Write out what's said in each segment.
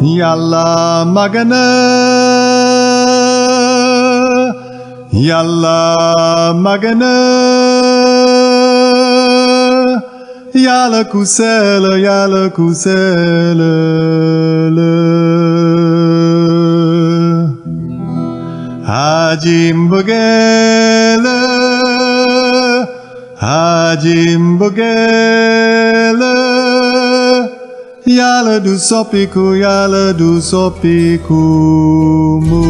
Yalla magana, Yalla magana, Yalla kusela, Yalla kusela. Hajim bugela, Hajim bugela. Yalla du sopiku, Yalla du sopiku mu.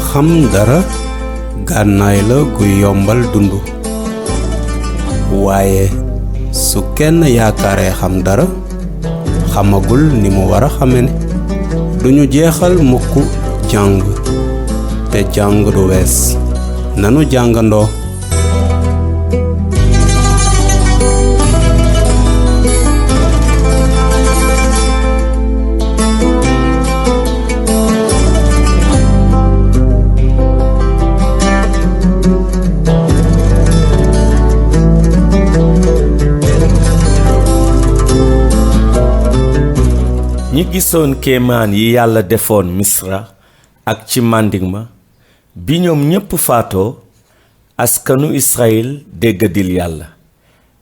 Xam dara gànnaay la gu yombal dundu waaye su kenn yaakaaree xam dara xamagul ni mu war a xame ne duñu jeexal mukk jàng te jàng du wees nanu jàngandoo. ñi gisoon kéemaan yi yàlla defoon misra ak ci màndik ma bi ñoom ñépp faatoo askanu israel déggadil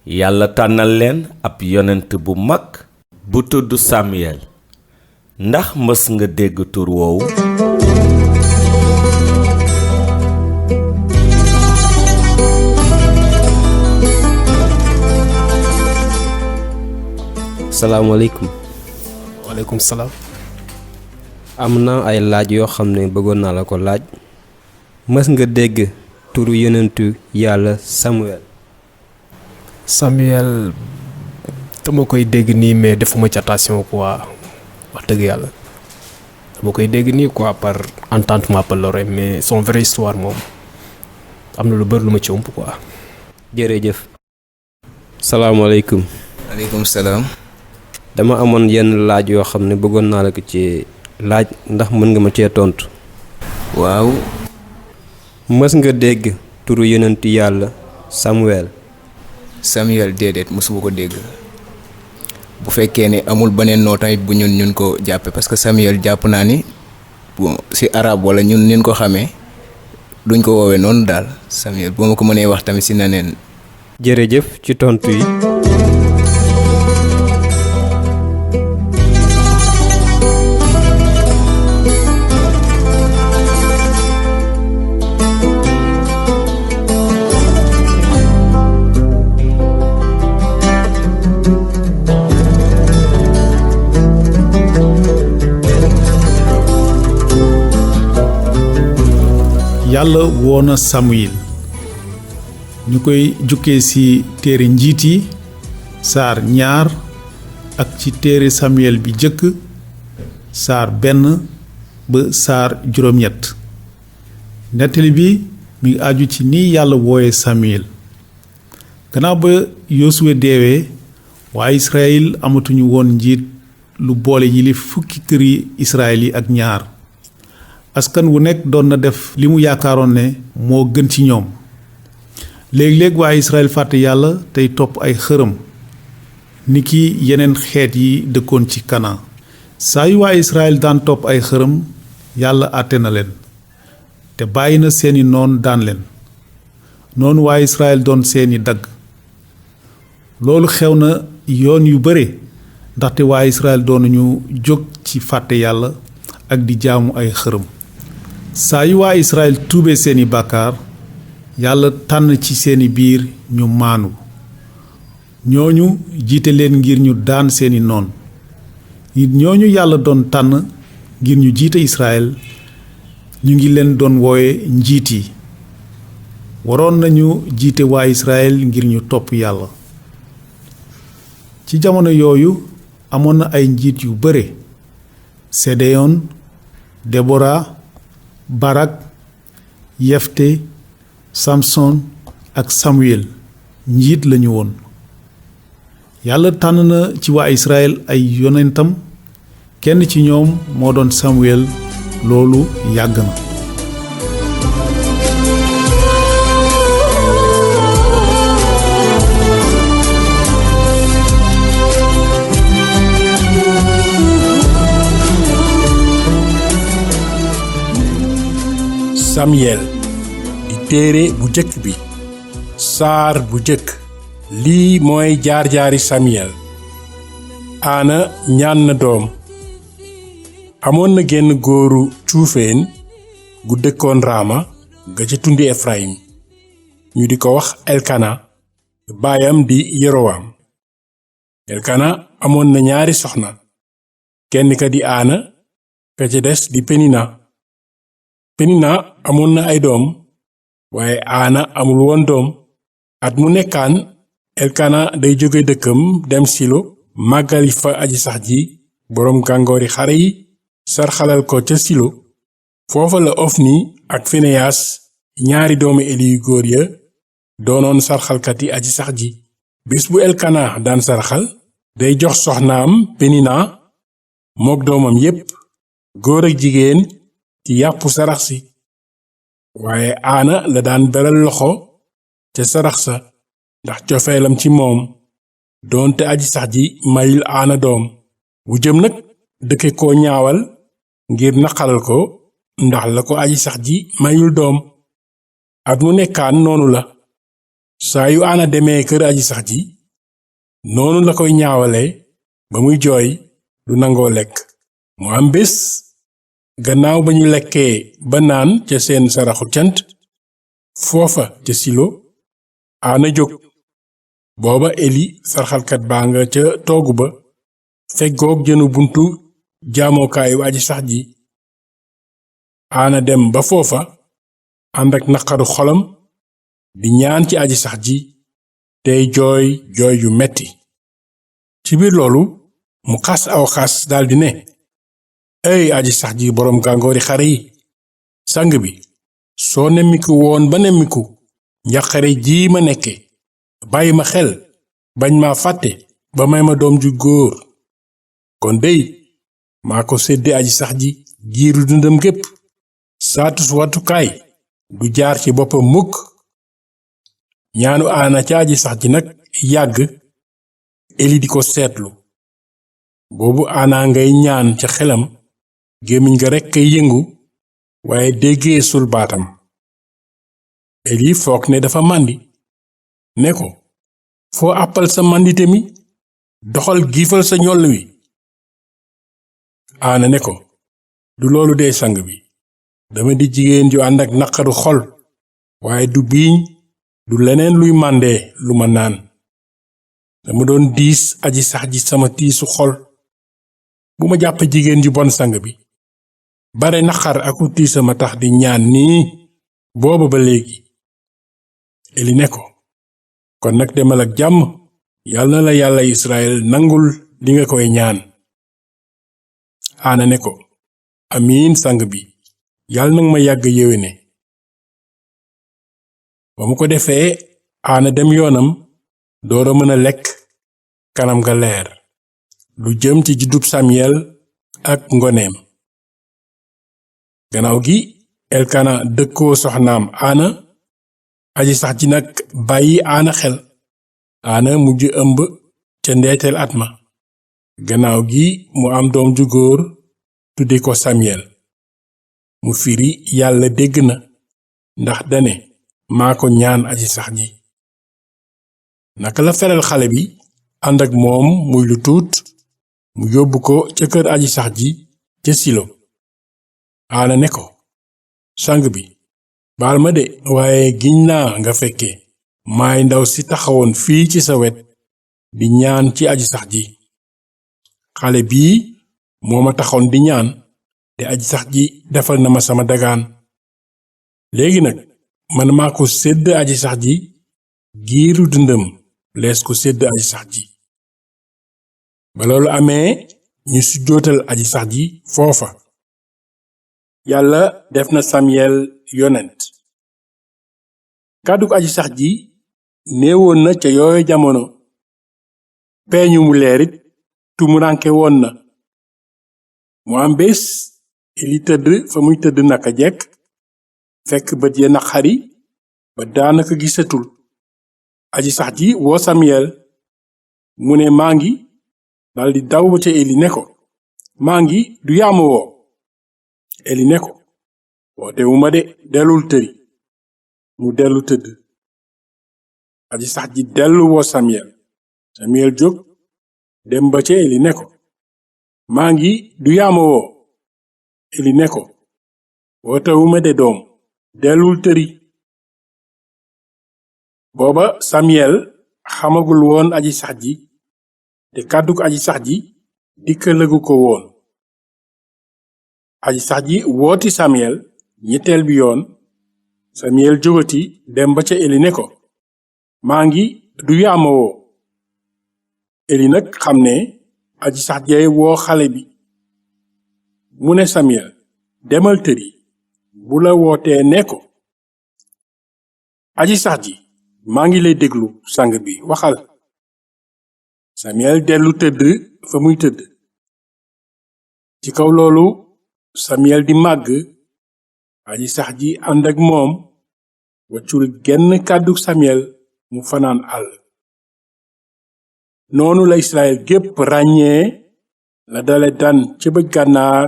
yàlla tànnal leen ab yonent bu mag bu tudd Samwil ndax mës nga dégg tur woowu. salaamaaleykum. waaleykum salaam. am na ay laaj yoo xam ne bëggoon naa la ko laaj. mës nga dégg turu yonentu yàlla Samwil. Samuel dama koy dégg nii mais defuma ci attention quoi wax dëgg yàlla dama koy dégg nii quoi par entendement par l'oreille mais son vraie histoire moom am na lu bëri lu ma ci ëmp quoi. jërëjëf. salaamaaleykum. waaleykum salaam. dama amoon yenn laaj yoo xam ne bëggoon naa la ko ci laaj ndax mën nga ma cee tontu. waaw. mës nga dégg turu yonentu yàlla Samwil. Samuel déedéet mosuma ko dégg bu fekkee ne amul beneen noo tamit bu ñun ko jàppe parce que Samuel jàpp naa ni bon si arabe wala ñun ko xamee duñ ko woowee noonu daal Samuel boo ma ko mënee wax tamit si neneen. jërëjëf ci tontu yi. Yalla Woo Na Samuel ñu koy jukkee ci téere njiit yi saar 2 ak ci téere Samuel bi jëkk saar 1 ba saar 7. nettali bi mi ngi aju ci ni Yàlla wooye Samuel. gannaaw ba Yosuwe deewee waa Israël amatuñu woon njiit lu boole yilif fukki këri Israël yi ak 2. askan wu nekk doon na def li mu yaakaaroon ne moo gën ci ñoom léeg-léeg waa Israël fàtte yàlla tey topp ay xërëm niki yeneen xeet yi dëkkoon ci Kanaan. saa yu waa Israël daan topp ay xërëm yàlla àtte na leen te bàyyi na seeni noon daan leen noonu waa Israël doon seeni dagg. loolu xew na yoon yu bare ndaxte waa Israël doonuñu jóg ci fàtte yàlla ak di jaamu ay xërëm. saa yu waa Israël tuubee seeni bàkkaar yàlla tànn ci seeni biir ñu maanu ñooñu jiite leen ngir ñu daan seeni noon nit ñooñu yàlla doon tànn ngir ñu jiite Israël ñu ngi leen doon woowe njiit yi waroon nañu jiite waa Israël ngir ñu topp yàlla. ci jamono yooyu amoon na ay njiit yu bare Sedeyon, Debora, Barak, Yefte, Samson ak Samwil njiit lañu woon. yàlla tànn na ci waa Israël ay yonentam kenn ci ñoom moo doon Samwil loolu yàgg na. Samyel di téere bu jëkk bi saar bu jëkk. lii mooy jaar-jaari Samyel. aana ñaan na doom. amoon na genn góoru cuufeen gu dëkkoon raama ga ca tundi Efrayim ñu di ko wax Elkana baayam di Yerowaam. Elkana amoon na ñaari soxna, kenn ka di aana ka ca des di penina. penina amoon na ay doom waaye aana amul woon doom. at mu nekkaan Elkana day jóge dëkkam dem Silo màggali fa aji sax ji boroom gàngoori xare yi sarxalal ko ca Silo. foofa la Ofni ak Fineyas ñaari doomi Eli yu góor ya doonoon sarxalkati aji sax ji. bés bu Elkana daan sarxal day jox soxnaam penina mook doomam yépp góor ak jigéen ci yàppu sarax si. waaye aana la daan beral loxo ca sarax sa ndax cofeelam ci moom doonte aji sax ji mayul aana doom. wu jëm nag dëkke koo ñaawal ngir naqaral ko ndax la ko aji sax ji mayul doom. at mu nekkaan noonu la saa yu aana demee kër aji sax ji noonu la koy ñaawale ba muy jooy du nangoo lekk. mu am bés gannaaw ba ñu lekkee ba naan ca seen saraxu cant foofa ca Silo aana jóg. booba Eli sarxalkat baa nga ca toogu ba feggoog jënu buntu jaamokaayu aji sax ji. aana dem ba foofa ànd ak naqaru xolam di ñaan ci aji sax ji tey jooy jooy yu metti. ci biir loolu mu xas aw xas daldi ne, ey aji sax ji boroom gàngoori xare yi, sang bi soo nemmiku woon ba nemmiku njaqare ji ma nekke bàyyi ma xel bañ ma fàtte ba may ma doom ju góor, kon dey maa ko sédde aji sax ji giiru dundam gépp. saatus watukaay du jaar ci boppam mukk. ñaanu aana ca aji sax ji nag yàgg Eli di ko seetlu. boobu aana ngay ñaan ca xelam gémmiñ ga rekk kay yëngu waaye déggeesul baatam. Eli foog ne dafa màndi ne ko, foo àppal sa màndite mi, doxal giifal sa ñoll wi. aana ne ko, du loolu dee sang bi, dama di jigéen ju ànd ak naqaru xol waaye du biiñ du leneen luy màndee lu ma naan. dama doon diis aji sax ji sama tiisu xol. bu ma jàppe jigéen ju bon sang bi, bare naqar aku tiisama tax di ñaan nii booba ba léegi. Eli ne ko, kon nag demal ak jàmm, yàlla na la yàlla Israyil nangul li nga koy ñaan. aana ne ko, amiin sang bi, yàlla nag ma yàgg yéwéne. ba mu ko defee aana dem yoonam doora mën a lekk kanam ga leer. lu jëm ci juddub Samyel ak ngoneem. gannaaw gi Elkana dëkkoo soxnaam aana, aji sax ji nag bàyyi aana xel. aana mujj ëmb ca ndeeteel at ma. gannaaw gi mu am doom ju góor tudde ko Samyel. mu firi yàlla dégg na, ndax dane maa ko ñaan aji sax ji. naka la feral xale bi ànd ak moom muy lu tuut mu yóbbu ko ca kër aji sax ji ca Silo. aana ne ko, sang bi baal ma de, waaye giñ naa nga fekke maay ndaw si taxawoon fii ci sa wet di ñaan ci aji sax ji. xale bii moo ma taxoon di ñaan te aji sax ji defal na ma sama dagaan. léegi nag man maa ko sédd aji sax ji giiru dundam lees ko sédd aji sax ji. ba loolu amee ñu sujjootal aji sax ji foofa. yàlla def na Samyel yonent. kàddug aji sax ji néewoon na ca yooyu jamono. peeñu mu leerit tumuranke woon na. mu am bés Eli tëdd fa muy tëdd naka jekk fekk bët ya naqari ba daanaka gisatul. aji sax ji woo Samyel mu ne maa ngi, daldi daw ba ca Eli ne ko, maa ngi, du yaa ma woo. Eli ne ko, woote wu ma de, dellul tëri. mu dellu tëdd. aji sax ji dellu woo Samwil. Samwil jóg dem ba ca Eli ne ko, maa ngi, du yaama woo? Eli ne ko, woote wu ma de doom, dellul tëri. booba Samwil xamagul woon aji sax ji, te kàdduk aji sax ji dikkalagu ko woon. aji sax ji wooti Samwil ñetteel bi yoon. Samwil jógati dem ba ca Eli ne ko, maa ngi, du yaama woo? Eli nag xam ne aji sax jay woo xale bi. mu ne Samwil, demal tëri, bu la wootee ne ko, aji sax ji, maa ngi lay déglu sang bi, waxal. Samwil dellu tëdd fa muy tëdd. ci kaw loolu Samwil di màgg, aji sax ji ànd ak moom, waccul genn kàddu Samwil mu fanaan àll. noonu la Israël gépp ràññee la dale Dan ca bëj gànnaar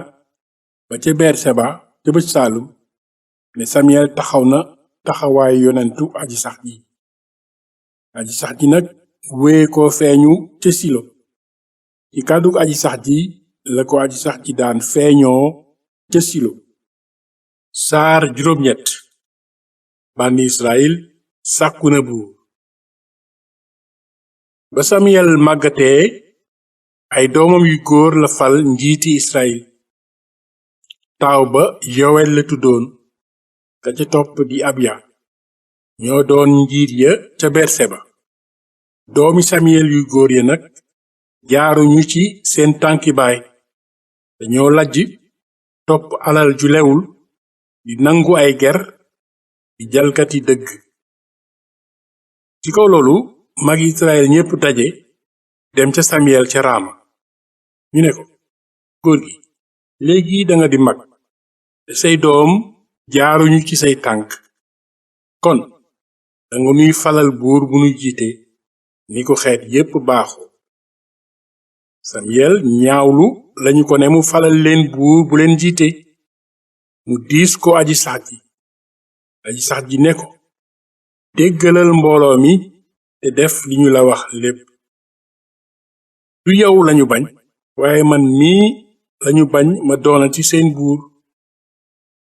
ba ca Berseba ca bëj saalum ne Samwil taxaw na taxawaayu yonentu aji sax ji. aji sax ji nag wéye ko feeñu ca Silo. ci kàddug aji sax ji la ko aji sax ji daan feeñoo ca Silo. saar juróom-ñett. bànni Israël sàkku na buur. ba Samwil màggatee, ay doomam yu góor la fal njiiti Israël. taaw ba Yowel la tuddoon, ka ca topp di Abiya. ñoo doon njiit ya ca Berseba. doomi Samwil yu góor ya nag jaaruñu ci seen tànki baay. dañoo lajj topp alal ju lewul, di nangu ay ger, di jalkati dëgg. ci kaw loolu mag Israël ñépp daje dem ca Samwil ca Raama. ñu ne ko, góor gi, léegi danga di mag, te say doom jaaruñu ci say tànk. kon danga nuy falal buur bu nu jiite ni ko xeet yépp baaxoo. Samwil ñaawlu lañu ko ne mu falal leen buur bu leen jiite. mu diis ko aji sax ji. aji sax ji ne ko, déggalal mbooloo mi te def li ñu la wax lépp. du yow lañu bañ, waaye man mii lañu bañ ma doonati seen buur.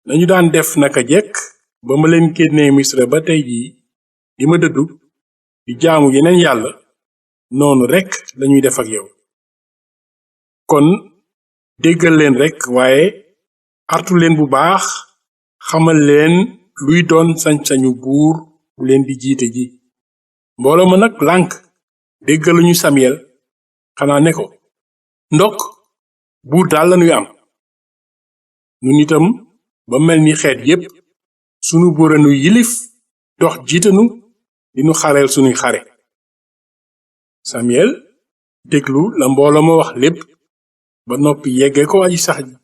nañu daan def naka jekk ba ma leen génnee Misra ba tey jii, di ma dëddu, di jaamu yeneen yàlla, noonu rekk lañuy def ak yow. kon déggal leen rekk, waaye artu leen bu baax, xamal leen luy doon sañ-sañu buur bu leen di jiite ji. mbooloo ma nag lànk, déggaluñu Samwil, xanaa ne ko, ndokk buur daal lañuy am. nun itam ba mel ni xeet yépp, sunu buuranu yilif dox jiitanu dinu xareel sunuy xare. Samwil déglu la mbooloo ma wax lépp ba noppi yegge ko aji sax ji.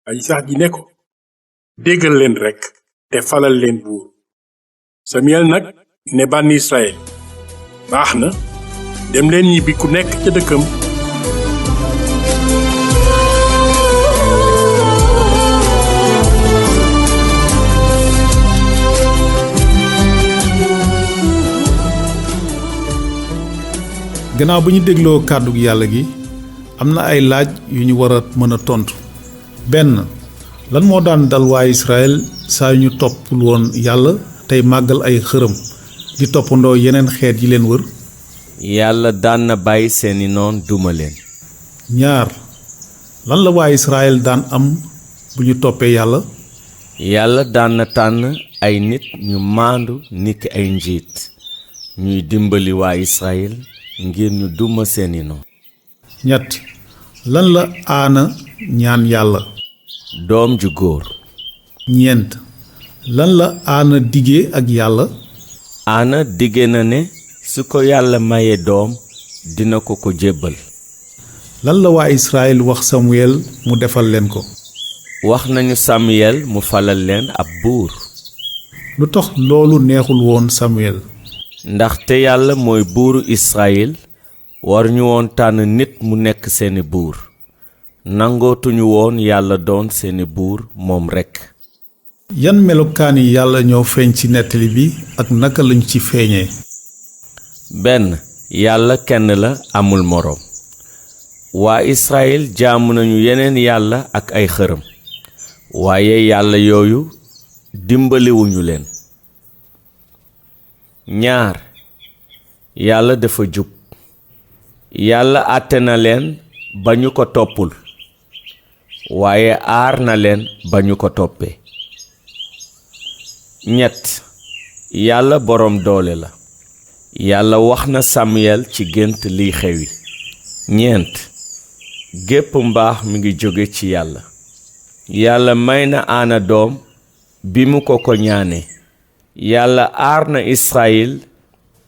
aji sax ji ne ko, déggal leen rekk te falal leen buur. Samwil nag ne bànni Israël, baax na, dem leen ñibbi ku nekk ca dëkkam. gannaaw bu ñu dégloo kàddug yàlla gi, am na ay laaj yu ñu war a mën a tontu. benn, lan moo daan dal waa Israël saa yu ñu toppul woon yàlla tey màggal ay xërëm di toppandoo yeneen xeet yi leen wër? yàlla daan na bàyyi seeni noon duma leen. ñaar, lan la waa Israël daan am bu ñu toppee yàlla? yàlla daan na tànn ay nit ñu maandu niki ay njiit, ñuy dimbali waa Israël ngir ñu duma seeni noon. ñett, lan la aana ñaan yàlla? doom ju góor. ñeent, lan la aana dige ak yàlla? aana dige na ne su ko yàlla maye doom dina ko ko jébbal. lan la waa Israël wax Samwil mu defal leen ko? wax nañu Samwil mu falal leen ab buur. lu tax loolu neexul woon Samwil? ndaxte yàlla mooy buuru Israël, war ñu woon tànn nit mu nekk seeni buur. nangootuñu woon yàlla doon seeni buur moom rekk. yan melokaani yàlla ñoo feeñ ci nettali bi ak naka lañu ci feeñee? benn yàlla kenn la amul moroom. waa Israël jaamu nañu yeneen yàlla ak ay xërëm waaye yàlla yooyu dimbaliwuñu leen. ñaar yàlla dafa jub. yàlla àtte na leen ba ñu ko toppul waaye aar na leen ba ñu ko toppee. ñett yàlla boroom doole la. yàlla wax na Samwil ci gént liy xewi. ñeent gépp mbaax mi ngi jóge ci yàlla. yàlla may na Aana doom bi mu ko ñaane. yàlla aar na Israël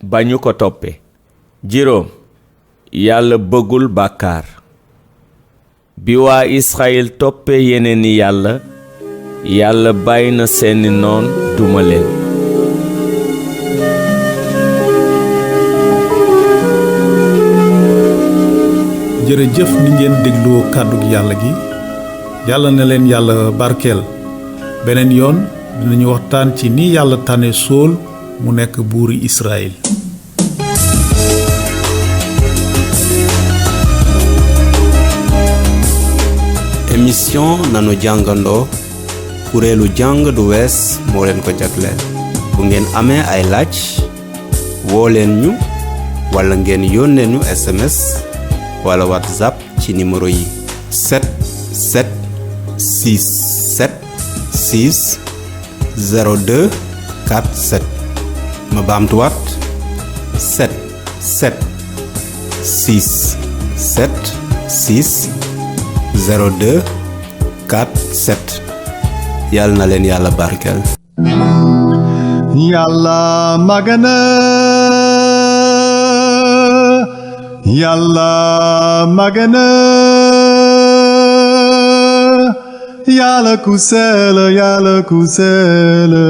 ba ñu ko toppee. juróom yàlla bëggul bàkkaar. bi waa Israël toppee yeneeni yàlla yàlla bàyyi na seeni noon duma leen. jërëjëf ni ngeen dégloo kàddug yàlla gi yàlla na leen yàlla barkeel. beneen yoon dinañu waxtaan ci ni yàlla tànne Sool mu nekk buuri Israël. émission nanu jàngandoo kuréelu jàng du wees moo leen ko jagleel. bu ngeen amee ay laaj woo leen ñu wala ngeen yónnee ñu SMS wala WhatsApp ci numéro yi 7767660247. ma baamtuwaat 7767660247. yàlla na leen yàlla barkeel. Yalla magana, Yalla magana, Yalla kusela, Yalla kusela.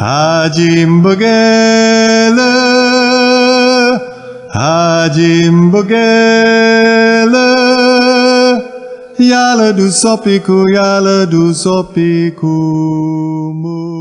Hajim bugela, Hajim bugela. Yalla du sopiku mu.